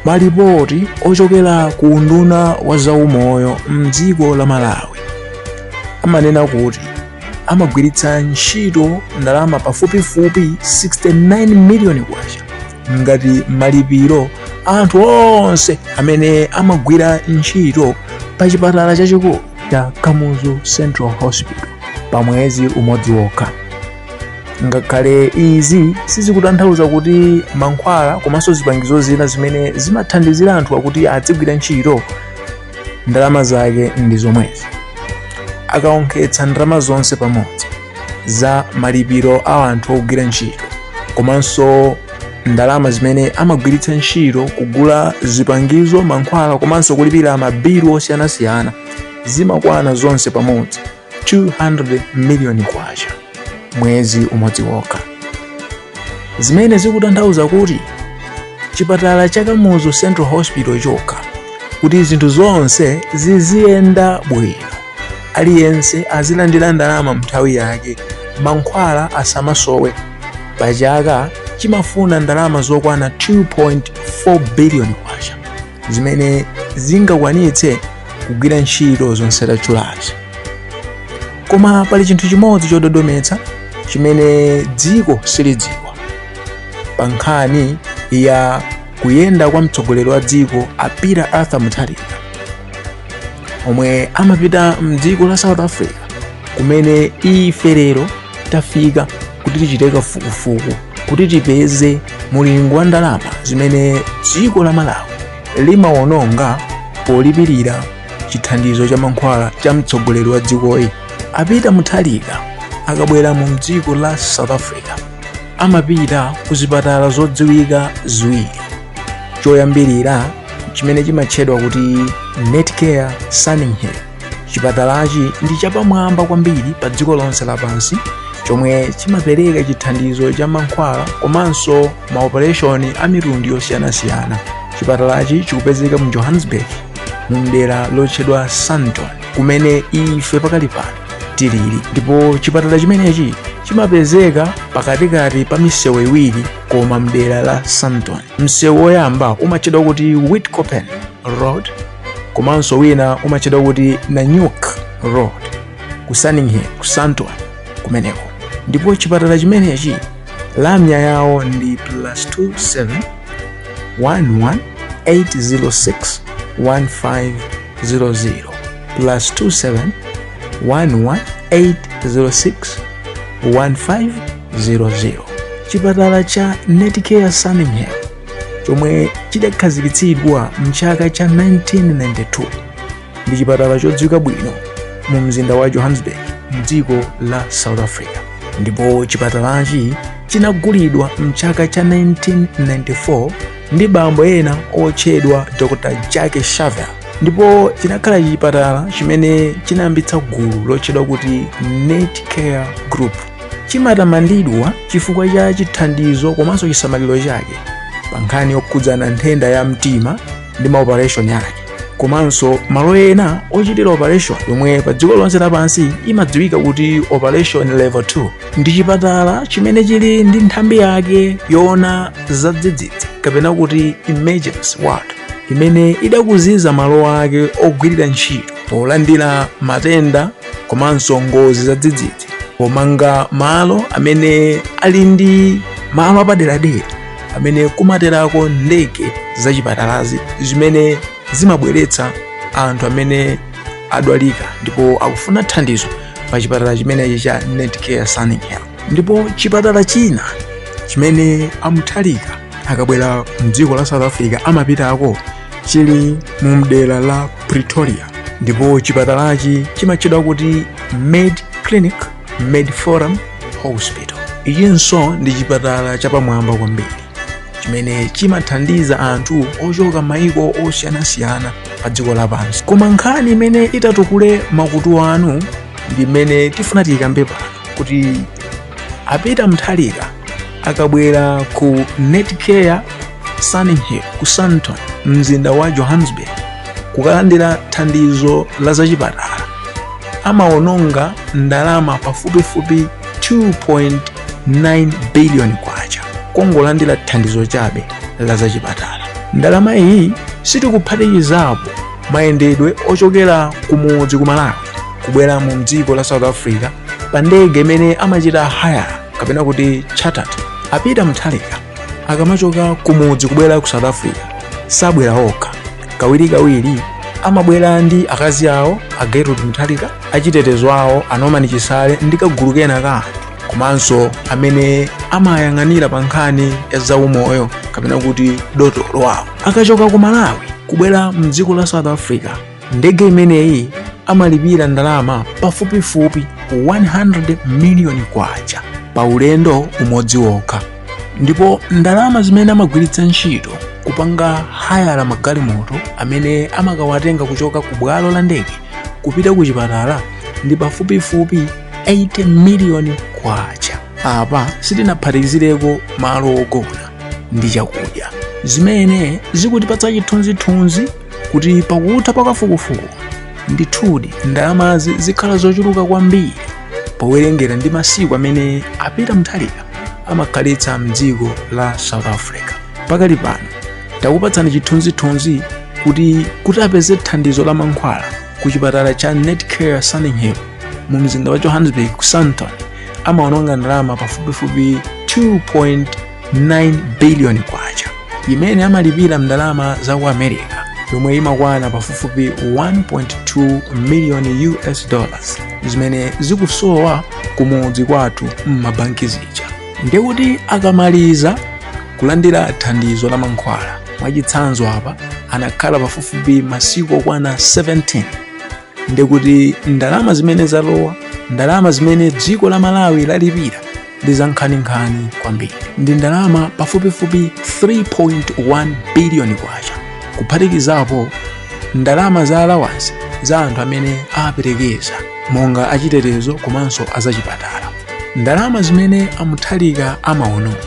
Malipoti ochokera ku unduna wa zaumoyo mdziko la Malawi amanena kuti amagwiritsa ntchito ndalama pafupifupi 69 miliyoni kwacha ngati malipiro anthu onse amene amagwira ntchito pa chipatala chachikulu cha Kamuzu Central Hospital pa mwezi umodzi wokha. Ngakhale izi sizikutanthauza kuti mankhwala komanso zipangizo zina zimene zimathandizira anthu akuti adzigwira ntchito ndalama zake ndi zomwezi. Akaonkhetsa ndalama zonse pamodzi za malipiro a anthu ogwira ntchito komanso ndalama zimene amagwiritsa ntchito kugula zipangizo, mankhwala komanso kulipira mabilu osiyanasiyana, zimakwana zonse pamodzi 200 miliyoni kwacha mwezi umodzi wokha, zimene zikutanthauza kuti chipatala cha Kamuzu Central Hospital chokha, kuti zinthu zonse ziziyenda bwino, aliyense azilandira ndalama nthawi yake, mankhwala asamasowe, pachaka chimafuna ndalama zokwana 2.4 biliyoni kwacha zimene zingakwanitse kugwira ntchito zonse tatchulazi. Koma pali chinthu chimodzi chododometsa chimene dziko silidziwa pa nkhani ya kuyenda kwa mtsogoleri wa dziko a Peter Arthur Mutharika, omwe amapita mdziko la South Africa, kumene ife lero tafika kuti tichite kafukufuku kuti tipeze mulingo wa ndalama zimene dziko la Malawi limawononga polipirira chithandizo cha mankhwala cha mtsogoleri wa dzikoyi. A Peter Mutharika akabwera mu mdziko la South Africa amapita ku zipatala zodziwika ziwiri. Choyambirira chimene chimatchedwa kuti Netcare Sunninghill. Chipatalachi ndi chapamwamba kwambiri pa dziko lonse lapansi, chomwe chimapereka chithandizo cha mankhwala komanso maopereshoni a mitundu yosiyanasiyana. Chipatalachi chikupezeka mu Johannesburg, mu mdera lotchedwa Sandton, kumene ife pakali pano tilili. Ndipo chipatala chimenechi chimapezeka pakatikati pa misewu iwiri, koma mdera la Sandton. Msewu woyamba umatchedwa kuti Witkoppen Road, komanso wina umatchedwa kuti Nanyuki Road, ku Sunninghill, ku Sandton kumeneko. Ndipo chipatala chimenechi lamya yawo ndi +27 11 806 1500, +27 11 806 1500. Chipatala cha Netcare Sunninghill, chomwe chidakhazikitsidwa mchaka cha 1992, ndi chipatala chodziwika bwino mu mzinda wa Johannesburg mdziko la South Africa. Ndipo chipatalachi chinagulidwa mchaka cha 1994 ndi bambo ena otchedwa Dr Jacques Chavel, ndipo chinakhala chipatala chimene chinayambitsa gulu lotchedwa kuti Netcare Group. Chimatamandidwa chifukwa cha chithandizo komanso chisamaliro chake pa nkhani yokhudzana nthenda ya mtima ndi maoperation yake, komanso malo ena ochitira operation yomwe pa dziko lonse lapansi imadziwika kuti operation level 2. Ndi chipatala chimene chili ndi nthambi yake yoona zadzidzidzi, kapena kuti emergency ward, imene idakuziza malo ake ogwirira ntchito polandira matenda komanso ngozi zadzidzidzi, pomanga malo amene ali ndi malo apaderadera amene kumaterako ndege zachipatalazi zimene zimabweretsa anthu amene adwalika ndipo akufuna thandizo pa chipatala chimenechi cha Netcare Sunninghill. Ndipo chipatala china chimene a Mutharika akabwera mdziko la South Africa amapitako chili mu mdera la Pretoria, ndipo chipatalachi chimatchedwa kuti Med Clinic Mediforum Hospital. Ichinso ndi chipatala chapamwamba kwambiri chimene chimathandiza anthu ochoka maiko osiyanasiyana pa dziko lapansi. Koma nkhani imene itatukule makutu anu ndi imene tifuna tiyikambe pano, kuti a Peter Mutharika akabwera ku Netcare Sunninghill ku Sandton, mzinda wa Johannesburg, kukalandira thandizo la zachipatala, amawononga ndalama pafupifupi 2.9 billion kwacha kongolandira thandizo chabe la zachipatala. Ndalama iyi sitikuphatikizapo mayendedwe ochokera kumudzi ku Malawi kubwera mu mdziko la South Africa pa ndege imene amachita hire kapena kuti chartered. A Peter Mutharika akamachoka kumudzi kubwera ku South Africa sabwera okha. Kawirikawiri amabwera ndi akazi awo a Gertrude Mutharika, achitetezo awo a Norman Chisale ndi kagulu kena ka anthu, komanso amene amayang'anira pa nkhani ya zaumoyo kapena kuti dotolo wawo. Akachoka ku Malawi kubwera mdziko la South Africa, ndege imeneyi amalipira ndalama pafupifupi 100 miliyoni kwacha pa ulendo umodzi wokha. Ndipo ndalama zimene amagwiritsa ntchito kupanga hayala magalimoto amene amakawatenga kuchoka ku bwalo la ndege kupita ku chipatala ndi pafupifupi 80 miliyoni kwacha. Apa sitinaphatikizireko malo ogona ndi chakudya, zimene zikutipatsa chithunzithunzi kuti pakutha pakafukufuku ndithudi ndalamazi zikhala zochuluka kwambiri powerengera ndi masiku amene a Peter Mutharika amakhalitsa mdziko la South Africa. Pakali pano takupatsani chithunzithunzi kuti apeze thandizo la mankhwala ku chipatala cha Netcare Sunninghill mu mzinda wa Johannesburg ku Sandton amaononga ndalama pafupifupi 2.9 billion kwacha imene amalipira ndalama za ku America, yomwe imakwana pafupifupi 1.2 million US dollars, zimene zikusowa kumudzi kwathu m'mabanki zija. Ndikuti akamaliza kulandira thandizo la mankhwala, mwachitsanzo apa anakhala pafupifupi masiku okwana 17, ndikuti ndalama zimene zalowa, ndalama zimene dziko la Malawi lalipira ndi za nkhaninkhani kwambiri, ndi ndalama pafupifupi 3.1 billion kwacha, kuphatikizapo ndalama za allowance za anthu amene aperekeza monga achitetezo komanso azachipatala. Ndalama zimene a Mutharika amaononga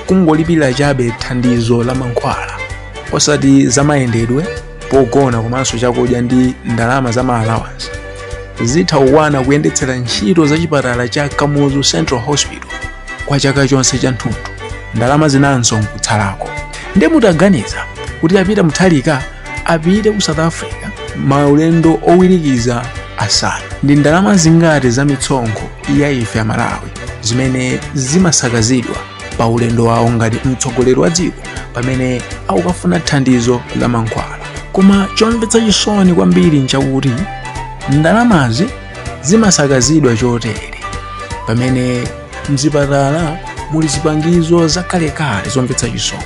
kungolipira chabe thandizo la mankhwala, osati zamayendedwe, pogona komanso chakudya ndi ndalama za ma allowance, zitha kukwana kuyendetsera ntchito za chipatala cha Kamuzu Central Hospital kwa chaka chonse cha nthunthu, ndalama zinanso nkutsalako. Ndiye mutaganiza kuti a Peter Mutharika apite ku South Africa maulendo owirikiza asanu, ndi ndalama zingati za mitsonkho ya ife Amalawi zimene zimasakazidwa pa ulendo wawo ngati mtsogoleri wa dziko pamene akukafuna thandizo la mankhwala? Koma chomvetsa chisoni kwambiri nchakuti ndalamazi zimasakazidwa chotere pamene mzipatala muli zipangizo zakalekale zomvetsa chisoni,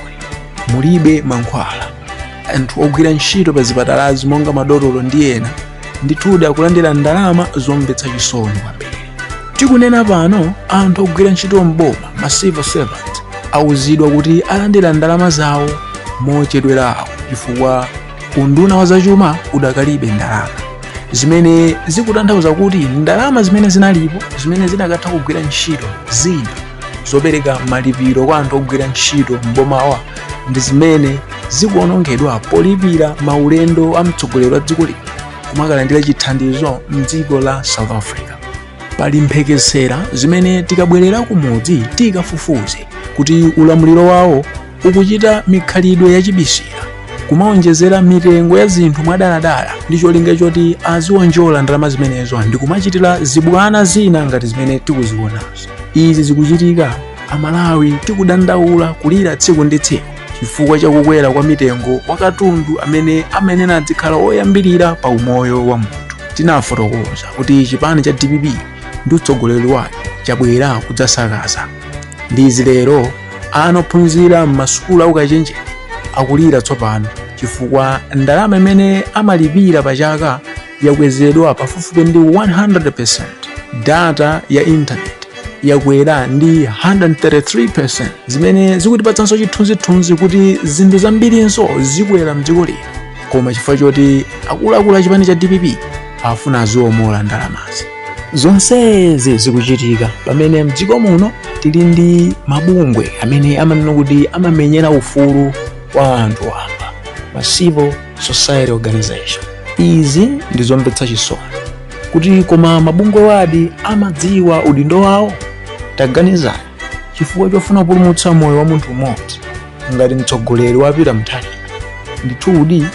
mulibe mankhwala. Anthu ogwira ntchito pa zipatalazi monga madotolo ndi ena ndithudi akulandira ndalama zomvetsa chisoni kwambiri. Tikunena pano, anthu ogwira ntchito m'boma, ma civil servant, awuzidwa kuti alandira ndalama zawo mochedwerawo chifukwa unduna wa zachuma udakalibe ndalama, zimene zikutanthauza kuti ndalama zimene zinalipo, zimene zidakatha kugwira ntchito zina zopereka malipiro kwa anthu ogwira ntchito m'bomawa, ndi zimene zikuonongedwa polipira maulendo a mtsogoleri wa dziko lino kumakalandira chithandizo mdziko la South Africa. Pali mphekesera zimene tikabwerera kumudzi tikafufuze kuti ulamuliro wawo ukuchita mikhalidwe yachibisira, kumaonjezera mitengo ya zinthu mwadaladala ndi cholinga choti azionjola ndalama zimenezo ndi kumachitira zibwana zina ngati zimene tikuzionazo. Izi zikuchitika Amalawi tikudandaula, kulira tsiku ndi tsiku chifukwa chakukwera kwa mitengo kwa katundu amene amenena adzikhala oyambirira pa umoyo wa munthu. Tinafotokoza kuti chipani cha DPP ndi utsogoleri wake chabwera kudzasakaza. Ndizi lero ana ophunzira m'masukulu aukachenjede akulira tsopano chifukwa ndalama imene amalipira pa chaka yakwezedwa pafupifupi ndi 100%. Data ya intaneti yakwera ndi 133%, zimene zikutipatsanso chithunzithunzi kuti zinthu zambirinso zikwera mdziko lino, koma chifukwa choti akuluakulu a chipani cha DPP afuna aziomola ndalamazi. Zonsezi zikuchitika pamene mdziko muno tili ndi mabungwe amene amanena kuti amamenyera ufulu wa anthu wamba, ma civil society organization. Izi ndi zomvetsa chisoni kuti koma mabungwe wadi amadziwa udindo wawo? Taganizani, chifukwa chofuna kupulumutsa moyo wa munthu umodzi ngati mtsogoleri wa Peter Mutharika, Ndithudi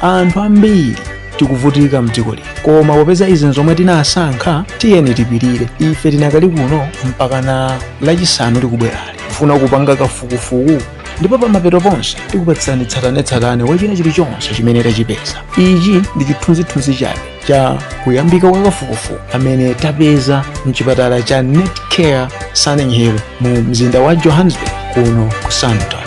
anthu ambiri tikuvutika mdziko lino, koma popeza izi nzomwe tinasankha, tiyeni tipirire. Ife tinakali kuno mpakana Lachisanu likubwerali kufuna kupanga kafukufuku, ndipo pamapeto ponse tikupatsani tsatanetsatane wa china chilichonse chimene tachipeza. Ichi ndi chithunzithunzi chabe cha kuyambika kwa kafukufuku amene tapeza mchipatala cha Netcare Sunninghill mu mzinda wa Johannesburg kuno ku Sandton.